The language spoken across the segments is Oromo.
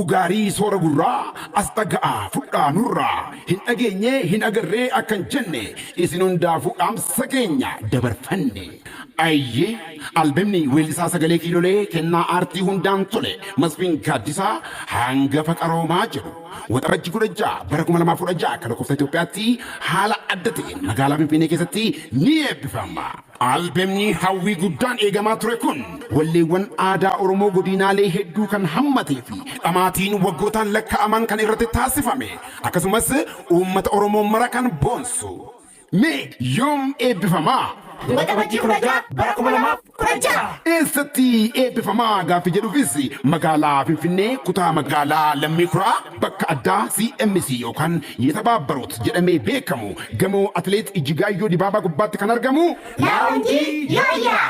Oduu gaarii soora gurraa as dhaga'aa fudhaa nurraa hin dhageenyee hin agarree akka hin jenne isin hundaafuu dhaamsa keenya dabarfanne. Ayyee albemni weellisaa sagalee kiilolee kennaa aartii hundaan tole Masfiin Gaaddisaa hangafa qaroomaa jedhu Waxabajji 16 bara 2016 akka lakkoofsa Itoophiyaatti haala adda ta'een magaalaa Finfinnee keessatti ni eebbifama. Albemni hawwii guddaan eegamaa ture kun walleewwan aadaa Oromoo godiinaalee hedduu kan hammatee fi dhamaatiin waggootaan lakkaa'aman kan irratti taasifame akkasumas uummata Oromoo mara kan boonsu. Mee yoom eebbifamaa? Waxabajjii 16 bara 2016. Eessatti eebbifamaa gaaffii jedhuufis magaalaa Finfinnee kutaa magaalaa Lammii Kuraa bakka addaa CMC yookaan Yetabaabbaruut jedhamee beekamu gamoo Atileet Ijjigaayyoo Dibaabaa gubbaatti kan argamu Laawunjii Yooyyaa!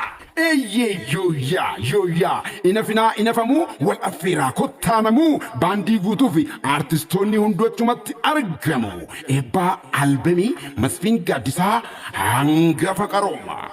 Eeyyee yooyyaa yooyyaa inafinaa inafamuu wal affeeraa kottaa namuu baandii guutuu fi aartistoonni hunduu achumatti argamu. Eebbaa albemii Masfiin Gaaddisaa hangafa qaroomaa.